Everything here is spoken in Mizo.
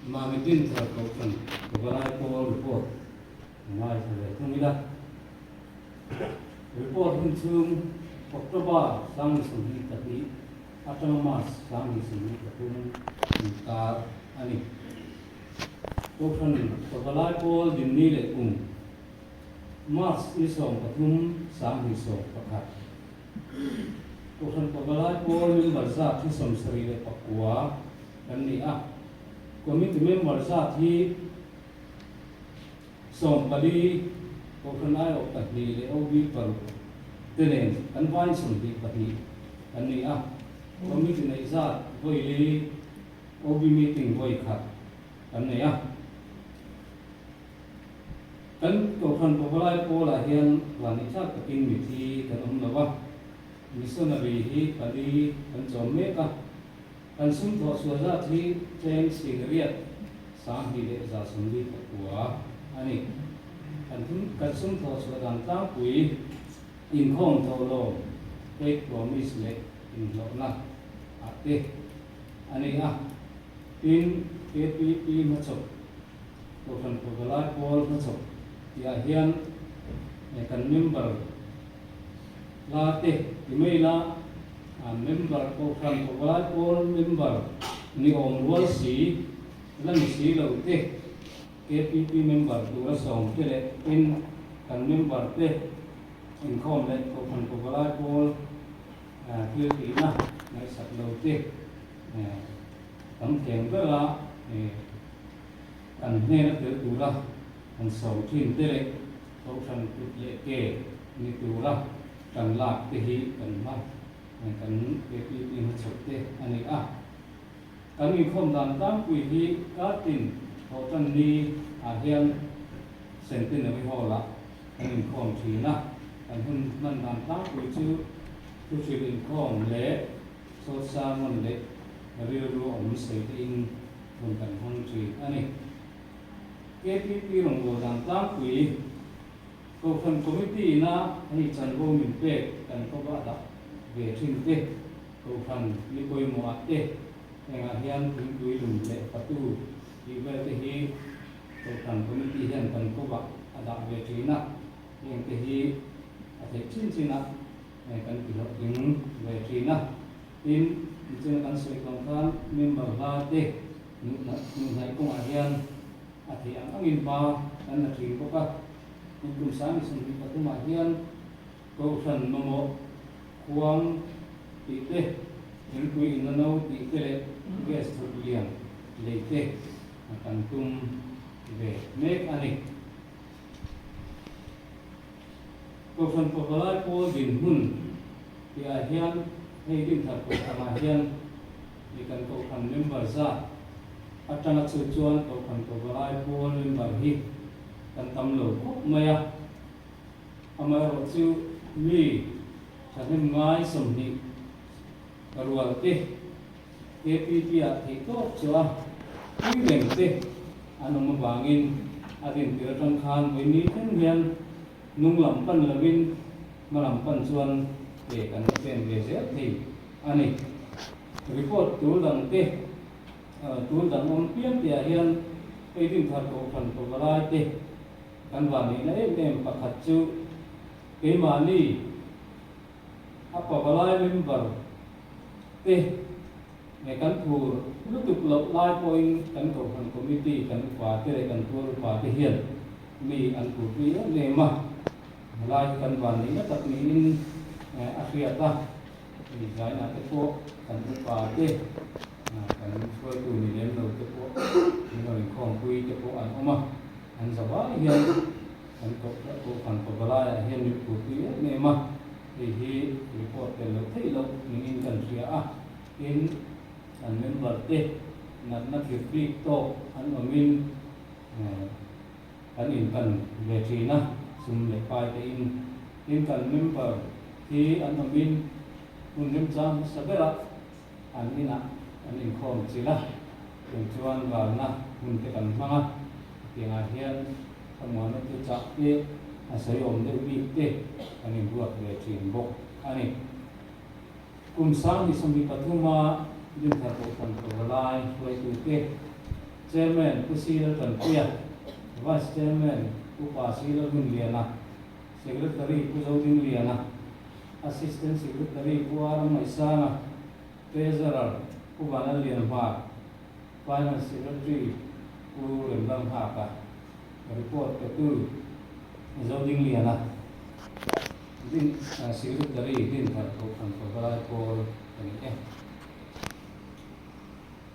Mami Dinthar Kohhran Pavalai Pawl report a ngaithla ve thung ila. Report hun chhung October 2022 atanga March 2023 inkar a ni. Kohhran Pavalai Pawl dinni leh kum March ni 13 2011. Kohhran Pavalai Pawl member zat hi 79 kan ni a, Committee member zat hi 14, Kohhran aiawh pahnih leh OB paruk te nen kan vain 22 kan ni a, Committee neih zat vawi li, OB meeting vawi khat kan nei a. Kan Kohhran Pavalai Pawlah hian vanneih thlak takin mithi kan awm lo a, missionary hi pali kan chawm mek a. Kan sum thawh sual zat hi cheng singriat 2149 a ni. Kan kan sum thawh chhuah dan tlangpui inkhawm thawh lawm, take promise leh inhlawhna ah te a ni a. Tin, KPP hmachawp Kohhran Pavalai Pawl hmachawp tihah hian kan member la te ti mai ila, member Kohhran Pavalai Pawl member ni awm rual si la ni si lo te KPP member tura sawm te leh tin kan member te inkhawm leh Kohhran Pavalai Pawl thil tihna ngaihsak lo te tam theng bera kan hnena tel tura kan sawm thin te leh Kohhran kut leh ke ni tura kan lak te hi kan hma kan KPP hmachhawp te a ni a. Kan inkhawm dan tlangpui hi kartin thawhtan ni ah hian Centenary Hall ah kan inkhawm thin a. Kan hun hman dan tlangpui chu thuhrilh inkhawm leh short sermon leh rilru awm sawi te in hun kan hmang thin a ni. KPP rawngbâwl dan tlangpui Kohhran Committee ina hei chanvo min pek kan kawp a dah ve thin te, Kohhran ni pawimawh ah te engah hian thingpui lum leh fatu tih vel te hi Kohhran Committee hian kan kawp ah a dah ve thin a, heng te hi a theih chin chin ah kan ti hlawhtling ve thin a. Tin, nichina kan sawi tawng khan member hla te nuhnaih kawngah hian a theih ang angin hma kan la thin bawk a. Inkum 2023 ah hian Kohhran mamawh khuang tih te, thingpui inna no tih te leh gas thawk lian lei te kan tum ve mek a ni. Kohhran Pavalai Pawl dinhmun tihah hian hei Dinthar Kohhranah hian i kan Kohhran member zat atanga chu chuan Kohhran Pavalai Pawl member hi kan tam lo khawp mai a. Amaherawh chu mi thahnem ngai 20 rual te KPP-ah theih tawp chu a pui reng te an awm avangin a rintir atang khan vawi ni thleng hian hnung lam pan lovin hma lam pan chuan ke kan la pen ve zel thei a ni. Report tul dang te tul dang awm piang tihah hian hei Dinthar Kohhran Pavalai te kan vanneihna em em pakhat chu keimahni a Pavalai member te nge kan phur lutuk loh lai pawhin kan Kohhran Committee kan upa te leh kan tual upa te hian mi an phurpui em em a, helai hi kan vanneihna tak niin a hriat a, hei zainah te pawh kan upa te kan hruaitu ni lem lo te pawh min rawn inkhawmpui te pawh an awm a, an zavai hian kan Kohhran Pavalaiah hian min phurpui em em a. Hei hi report tel loh theih loh niin kan hria a, tin kan member te natna thir bik tawk an awmin kan inkan ve thin a, sum leh pai te in. Tin kan member hi an awmin hun remchang hmasa berah an inah kan inkhawm chilh a, chung chuan ralna hun te kan hmang a, hetiangah hian thlamuanna chu chah te a sawi awm deuh bik te kan inruat ve thin bawk a ni. Kum 2023 a Dinthar Kohhran Pavalai hruaitute. Chairman Pu Si Laltanpuia, Vice Chairman Upa Si Lalhunliana, Secretary Pu Zodingliana, Assistant Secretary Pu Aram Ngaihsanga, Treasurer Pu Vanlallianhmar, Finance Secretary Pu Remlalnghaka, Report petu Zodingliana, Din Secretary Dinthar Kohhran Pavalai Pawl a ni e.